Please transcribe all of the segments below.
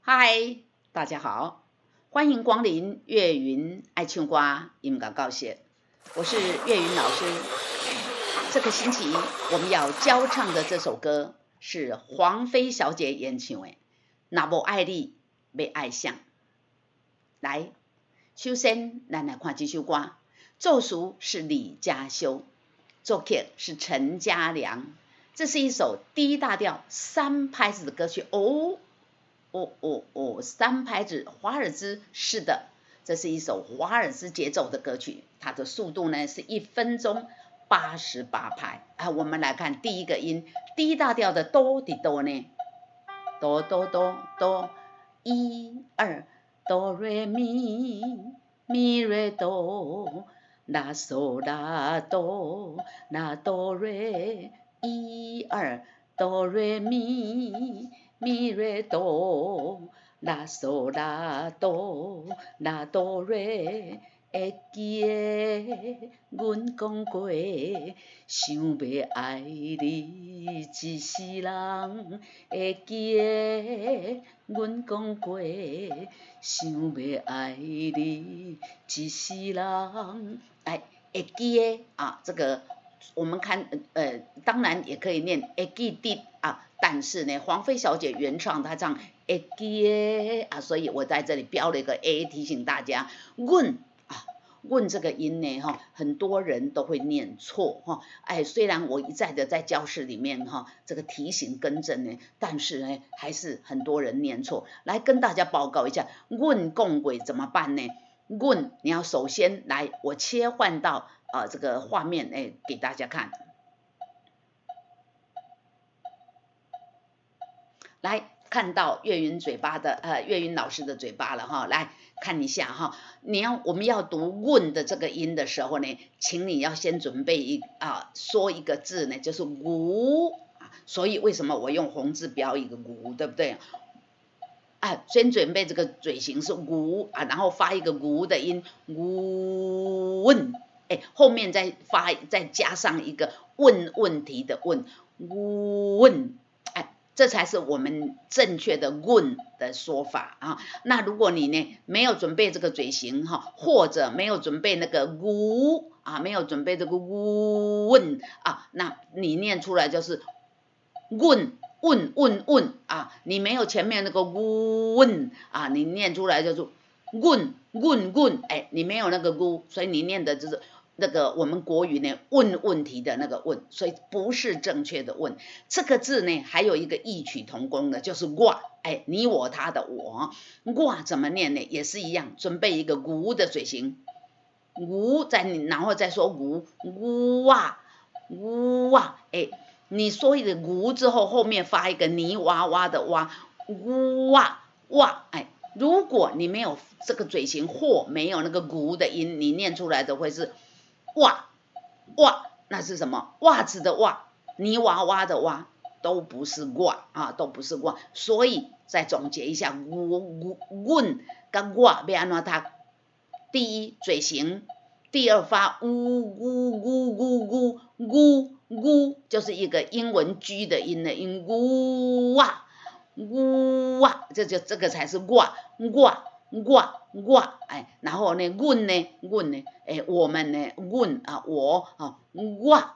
嗨，大家好，歡迎光臨岳雲愛唱歌音樂教室，我是岳雲老師。這個星期我們要教唱的這首歌是黃妃小姐演唱的《若無愛你欲愛誰》。來，首先咱來看這首歌，作詞是李家修，作曲是陳家良。這是一首 D 大調三拍子的歌曲哦。哦哦哦，三拍子華爾茲，是的，這是一首華爾茲節奏的歌曲，它的速度呢是1分鐘88拍啊。我們來看第一個音，D 大調的哆佇佗呢，哆哆哆哆，一二哆瑞咪咪瑞哆，啦嗦啦哆啦哆瑞，一二哆瑞咪。咪瑞哆，啦嗦啦哆，啦哆瑞，會記得阮講過，想欲愛你一世人。會記得阮講過，想欲愛你一世人。來，會記得啊，這個我們看，當然也可以念會記得啊。但是呢，黃妃小姐原唱她唱會記得啊，所以我在這裡標了一個 A，提醒大家，阮啊，阮這個音呢，哈，很多人都會念錯哈。哎，雖然我一再的在教室裡面哈，這個提醒更正呢，但是呢，還是很多人念錯。來跟大家報告一下，阮講過怎麼辦呢？阮，你要首先來，我切換到啊這個畫面，哎，給大家看。來看到岳雲嘴巴的岳雲老師的嘴巴了哈，來看一下哈，我們要讀阮的這個音的時候呢，請你要先準備說一個字呢，就是牛啊，所以為什麼我用紅字標一個牛，對不對？啊，先準備這個嘴型是牛啊，然後發一個牛的音，阮，哎，後面再發再加上一個問問題的問，問。這才是我們正確的阮的說法啊。那如果你呢沒有準備這個嘴型哈，或者沒有準備那個牛啊，沒有準備這個問啊，那你念出來就是問問問問啊，你沒有前面那個問啊，你念出來就是問問問，哎，你沒有那個咕，所以你念的就是那個我們國語呢問問題的那個問，所以不是正確的問。這個字呢還有一個異曲同工的，就是我，哎，你我他的我，我怎麼念呢？也是一樣，準備一個牛的嘴型，牛在你，然後再說牛牛哇牛哇，哎，你說一個牛之後，後面發一個泥娃娃的哇，哇哇，哎，如果你沒有這個嘴型或沒有那個牛的音，你念出來的會是。哇哇，那是什麼？襪子的襪，泥娃娃的娃，都不是我啊，都不是我。所以再總結一下，我我阮佮我欲按怎讀？第一嘴型，第二發嗚嗚嗚嗚嗚嗚嗚，就是一個英文 G 的音的音，嗚哇嗚哇，這就這個才是我我。我我哎，然後呢，阮呢，阮呢，哎，我們呢，阮啊，我啊，我我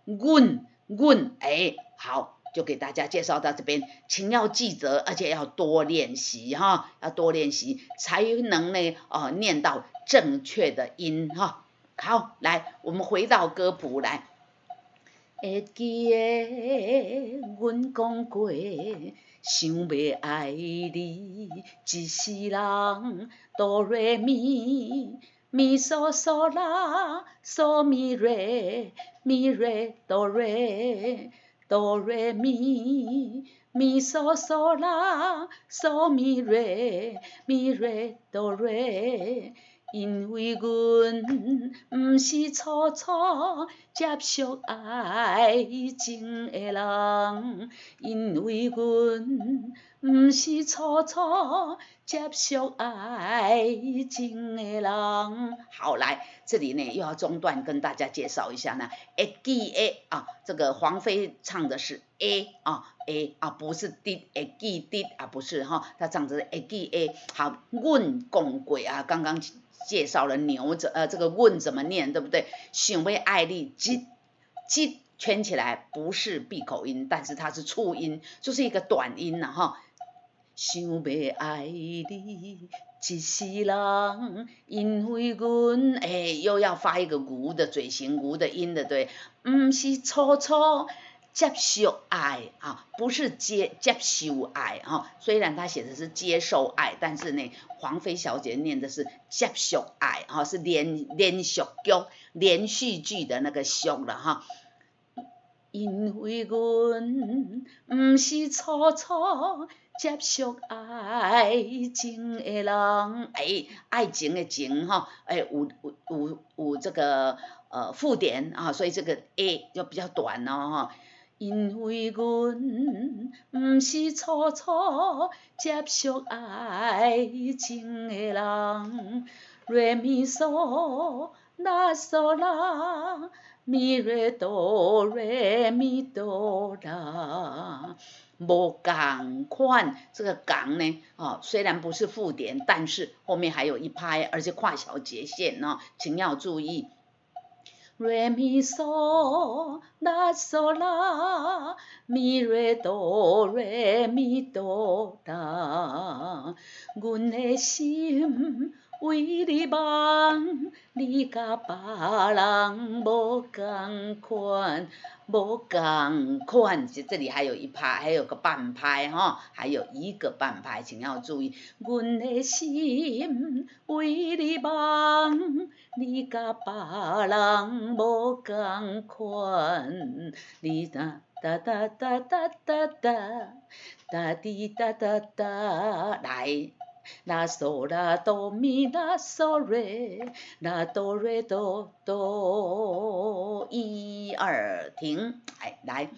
阮阮，哎，好，就給大家介紹到這邊，請要記得，而且要多練習哈，要多練習才能呢，哦，念到正確的音哈。好，來，我們回到歌譜來。會記得阮講過，想欲愛你一世人，哆來咪咪嗦嗦啦，嗦咪來咪來哆來哆來咪咪嗦嗦啦，嗦咪來咪來哆來，因為阮毋是初初接觸愛情的人，因為阮毋是初初接觸愛情的人。好，來，這裡呢又要中斷跟大家介紹一下呢。會記得啊，這個黃妃唱的是 A 啊 A 啊，不是 D，會記得啊，不是哈，他唱的是會記得。好，阮講過啊，剛剛介紹了牛怎這個阮怎麼念，對不對？想欲愛你，一一圈起來不是閉口音，但是它是促音，就是一個短音了哈。想欲愛你一世人，因為阮哎，又要發一個牛的嘴型，牛的音的對，毋是初初接受愛啊，不是接受愛啊。雖然他寫的是接受愛，但是呢，黃妃小姐念的是接續愛啊，是連續劇連續劇的那個續了哈。因為阮毋是初初接觸愛情的人，哎，愛情的情哈，哎，有這個附點啊，所以這個 A 就比較短哦哈。因為阮毋是初初接觸愛情的人，來咪嗦啦嗦啦，咪來哆來咪哆啦。無仝款，這個仝呢，哦，雖然不是附點，但是後面還有一拍，而且跨小節線哦，請要注意。來咪嗦啦嗦啦，咪來哆來咪哆啦，阮的心為你夢，你佮別人無仝款，無仝款。這裡還有一拍，還有個半拍哈，還有一個半拍，請要注意。阮的心為你夢，你佮別人無仝款，你噠噠噠噠噠噠噠，噠滴噠噠噠，來。啦嗦啦哆咪啦嗦瑞，啦哆瑞哆哆，一二停，哎來，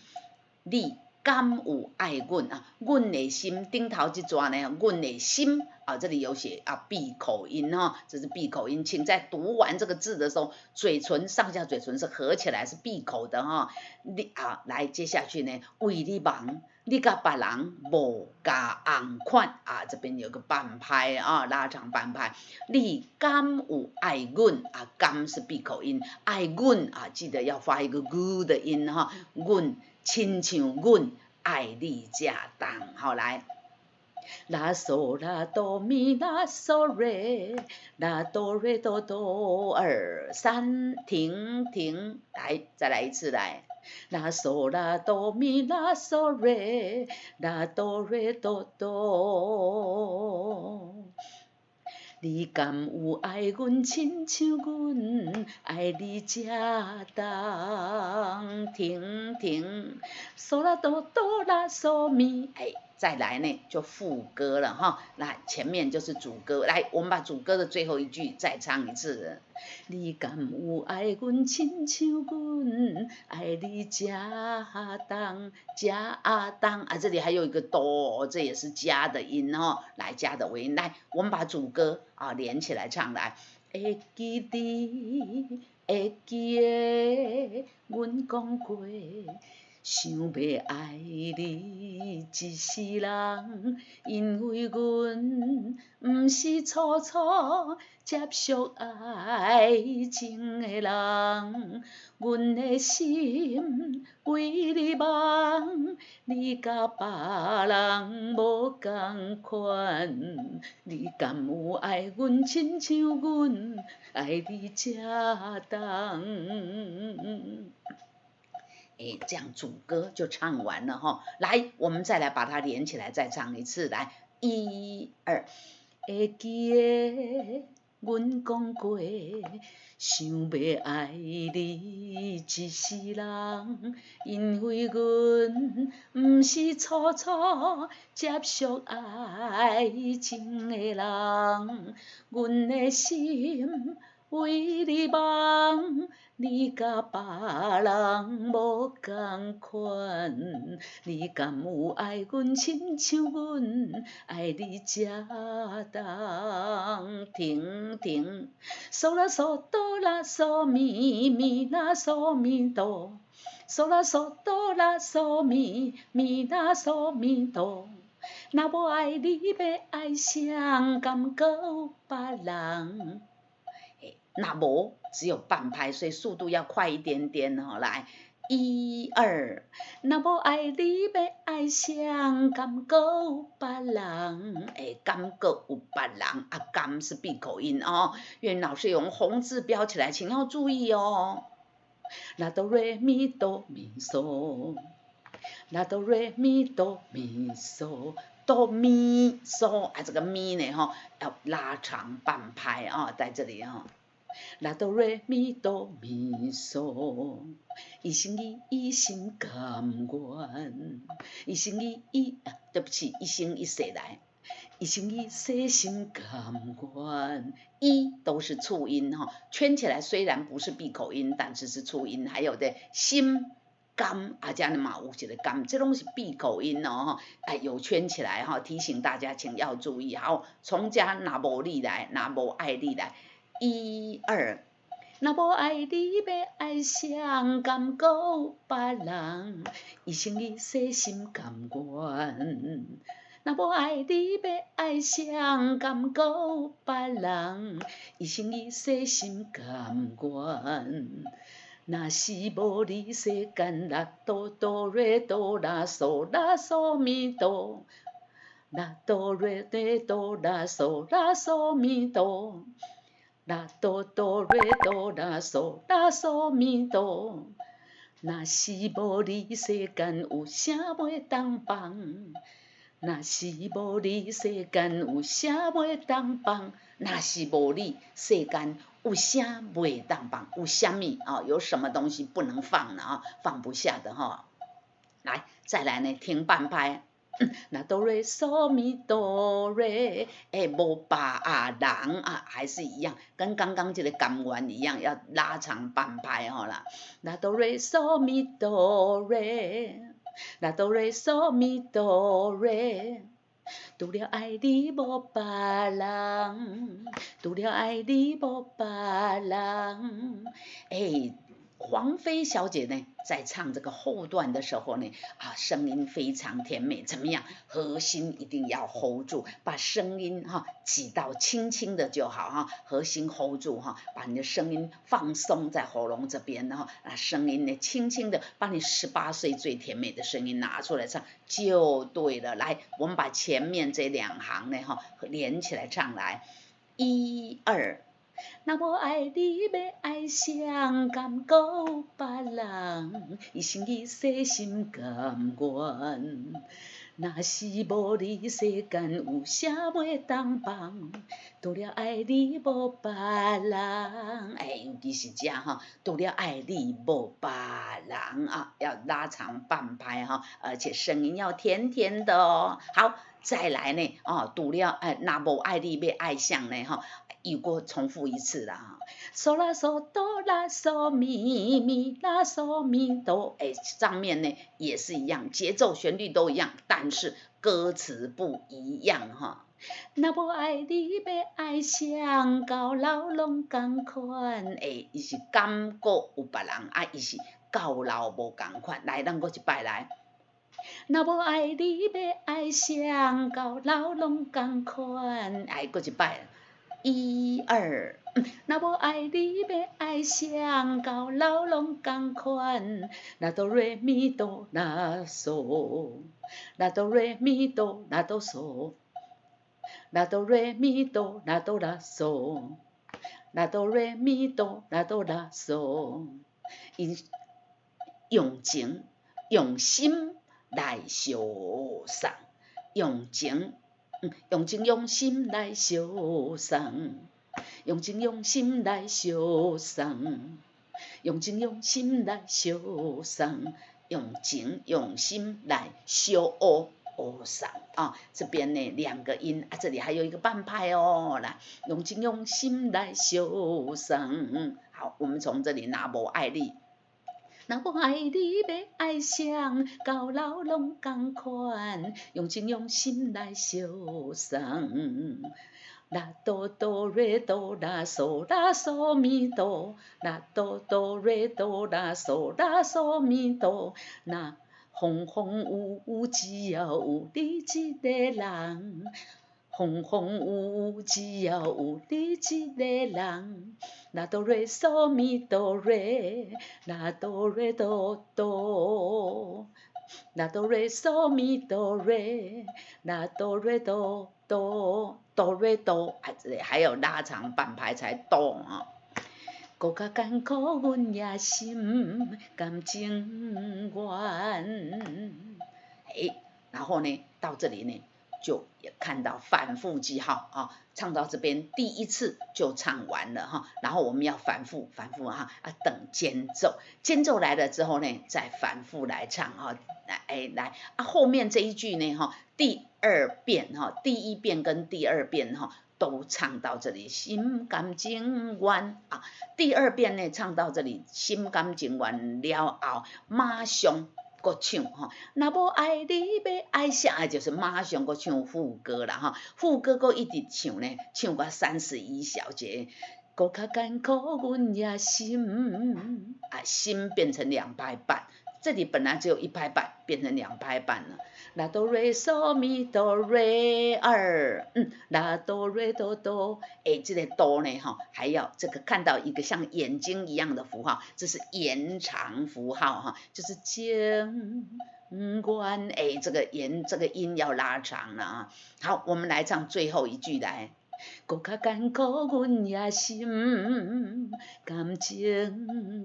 你敢有愛阮啊？阮的心頂頭這逝呢，阮的心啊，這裡有寫啊閉口音哈，這是閉口音，請在讀完這個字的時候，嘴唇上下嘴唇是合起來是閉口的哈。你啊，來接下去呢，為你夢。你佮別人無仝款啊，這邊有個半拍啊，拉長半拍。你敢有愛阮啊？敢是閉口音，愛阮啊，記得要發一個咕的音哈。阮親像阮愛你這重，好來。啦嗦啦哆咪啦嗦瑞，啦哆瑞哆哆二三停停，來再來一次來。啦嗦啦哆咪啦嗦瑞，啦哆瑞哆哆。你敢有愛阮親像阮愛你這重？停停，嗦啦哆哆啦嗦咪，哎，再來呢就副歌了哈。來，前面就是主歌，來，我們把主歌的最後一句再唱一次。你敢有愛阮親像阮愛你這重？這重啊！這裡還有一個哆，這也是加的音哦，來加的尾音。來，我們把主歌啊連起來唱來。會記得，會記得，阮講過。想欲愛你一世人，因為阮毋是初初接觸愛情的人，阮的心為你夢，你佮別人無仝款，你敢有愛阮親像阮愛你這重？哎，這樣主歌就唱完了哈。來，我們再來把它連起來，再唱一次。來，一二，會記得，阮阮講過，想欲愛你一世人，因為阮毋是初初接觸愛情的人，阮的心為你放，你佮別人無仝款，你敢有愛阮親像阮愛你這重？停停，嗦啦嗦哆啦嗦咪咪啦嗦咪哆，嗦啦嗦哆啦嗦咪咪啦嗦咪哆。若無愛你，欲愛誰？敢閣有別人？若無只有半拍，所以速度要快一點點哦。來，一二，若無愛你，欲愛誰？敢閣有別人？欸，敢閣有別人？啊，敢是閉口音哦。願老師用紅字標起來，請要注意哦。啦哆瑞咪哆咪嗦，啦哆瑞咪哆咪嗦。哆咪嗦啊，這個咪呢？吼，要拉長半拍啊，在這裡哈。啦哆瑞咪哆咪嗦，一心一意心甘願，一心一意啊，對不起，一心一世來，一生一世心甘願，一都是促音哈，圈起來雖然不是閉口音，但是是促音，還有的心甘啊，這樣嘛有一個甘，這攏是閉口音哦，哎，有圈起來哈，提醒大家請要注意。好，從這若無你來，若無愛你來。一二，若無愛你，欲愛誰？敢閣有別人？一生一世心甘願。若無愛你，欲愛誰？敢閣有別人？一生一世心甘願。若是無你世間，啦哆哆瑞哆啦嗦啦嗦咪哆，啦哆瑞瑞哆啦嗦啦嗦咪哆。啦哆哆瑞哆啦嗦啦嗦咪哆，若是無你世間有啥袂當放？若是無你世間有啥袂當放？若是無你世間有啥袂當放？有啥物啊？有什麼東西不能放的啊？放不下的哈。來，再來呢，停半拍。啦哆瑞嗦咪哆瑞，欸，無別人啊，還是一樣，跟剛剛這個甘願一樣，要拉長半拍吼啦。啦哆瑞嗦咪哆瑞，啦哆瑞嗦咪哆瑞，除了愛你無別人，除了愛你無別人，欸。黃妃小姐呢，在唱這個後段的時候呢，啊，聲音非常甜美，怎麼樣？核心一定要 hold 住，把聲音哈擠到輕輕的就好哈，核心 hold 住哈，把你的聲音放鬆在喉嚨這邊，然後啊，聲音呢輕輕的，把你18歲最甜美的聲音拿出來唱就對了。來，我們把前面這兩行呢哈連起來唱來，一二。若無愛你，欲愛誰？敢閣有別人？一生一世心甘願。若是無你，世間有啥袂當放？除了愛你無別人。欸，尤其是這哈，除了愛你無別人啊，要拉長半拍哈，而且聲音要甜甜的哦。好，再來呢，哦，除了哎，若無愛你，欲愛誰呢？哈。又閣重複一次啦，哈，嗦啦嗦哆啦嗦咪咪啦嗦咪哆，欸，上面呢也是一樣，節奏旋律都一樣，但是歌詞不一樣哈。若無愛你，欲愛誰？到老攏仝款，欸，伊是敢閣有別人，啊，伊是到老無仝款。來，咱閣一擺來。若無愛你，欲愛誰？到老攏仝款，來，閣一擺。一二，若無愛你，欲愛誰？到老攏仝款。啦哆瑞咪哆啦嗦，啦哆瑞咪哆啦哆嗦，啦哆瑞咪哆啦哆啦嗦，啦哆瑞咪哆啦哆啦嗦。𪜶用情用心來相送，用情。用情用心來相送。用情用心來相送，用情用心來相送，用情用心來相學送啊！這邊呢兩個音啊，這裡還有一個半拍哦，來，用情用心來相送。好，我們從這裡若無愛你。若無愛你，欲愛誰？到老攏仝款，用情用心來相送。啦哆哆瑞哆啦嗦啦嗦咪哆，啦哆哆瑞哆啦嗦啦嗦咪哆。若風風雨雨只要有你一个人，風風雨雨只要有你一个人。啦哆瑞嗦咪哆瑞，啦哆瑞哆哆，啦哆瑞嗦咪哆瑞，啦哆瑞哆哆哆瑞哆，啊，這裡還要拉長半拍才哆啊。閣較艱苦，阮也心甘情願。哎，然後呢，到這裡呢，就也看到反覆記號啊，唱到這邊第一次就唱完了哈，然後我們要反覆反覆哈啊，等間奏，間奏來了之後呢，再反覆來唱哈，來哎來啊，後面這一句呢哈，第二遍哈，第一遍跟第二遍哈都唱到這裡，心甘情願啊，第二遍呢唱到這裡，心甘情願了後，馬上閣唱吼，若無愛你，欲愛誰？就是馬上閣唱副歌啦吼，副歌閣一直唱呢，唱到31小節，閣較艱苦，阮也心啊，心變成兩拍半，這裡本來只有一拍半，變成兩拍半了。啦哆瑞嗦咪哆瑞二，啦哆瑞哆哆，哎，這個哆呢，哈，還要這個看到一個像眼睛一樣的符號，這是延長符號哈，就是情願，哎，這個延這個音要拉長了啊。好，我們來唱最後一句來。閣較艱苦，阮也心甘情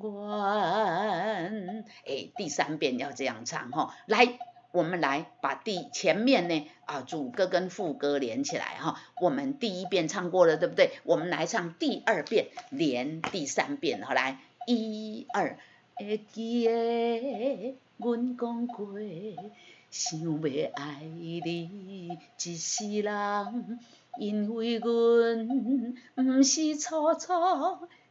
願。哎，第三遍要這樣唱哈，來。我們來把第前面呢啊主歌跟副歌連起來哈，我們第一遍唱過了，對不對？我們來唱第二遍，連第三遍，好來，一二，會記得阮講過，想欲愛你一世人，因為阮毋是初初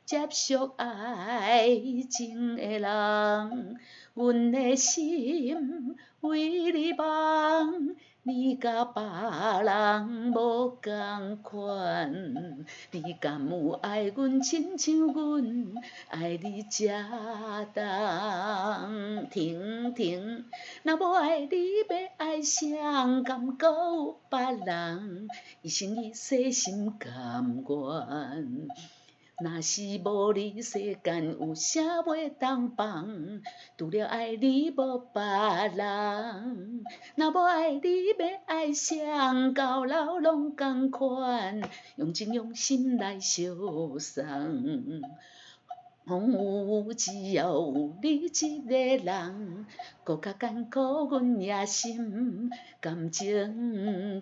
接觸愛情的人，阮的心為你放，你佮別人無仝款，你敢有愛阮親像阮愛你這重？停停，若無愛你，欲愛誰？敢閣有別人？一生一世心甘願。若是無你，世間有啥袂當放？除了愛你，無別人。若無愛你，欲愛誰？到老攏仝款，用情用心來相送。風雨只要有你一个人，閣較艱苦，阮也心甘情願。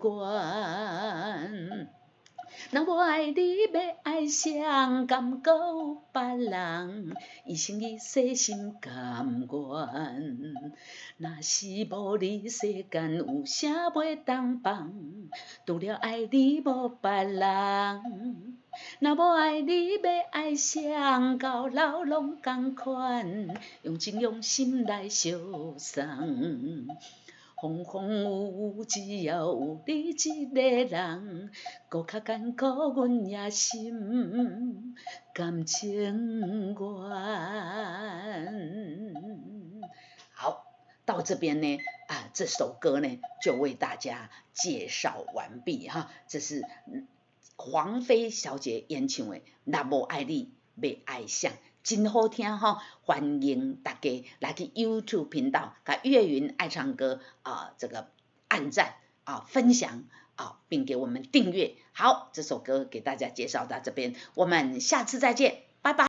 若無愛你，欲愛誰？敢閣有別人？一生一世心甘願。若是無你，世間有啥袂當放？除了愛你，無別人。若無愛你，欲愛誰？到老攏仝款，用情用心來相送。風風雨雨只要有你一个人，閣較艱苦，阮也心甘情願。好，到這邊呢，啊，這首歌呢就為大家介紹完畢哈。這是黃妃小姐演唱的《若無愛你，欲愛誰》。真好聽吼，歡迎大家來去 YouTube 頻道，共岳雲愛唱歌啊，這個按讚啊，分享啊，並給我們訂閱。好，這首歌給大家介紹到這邊，我們下次再見。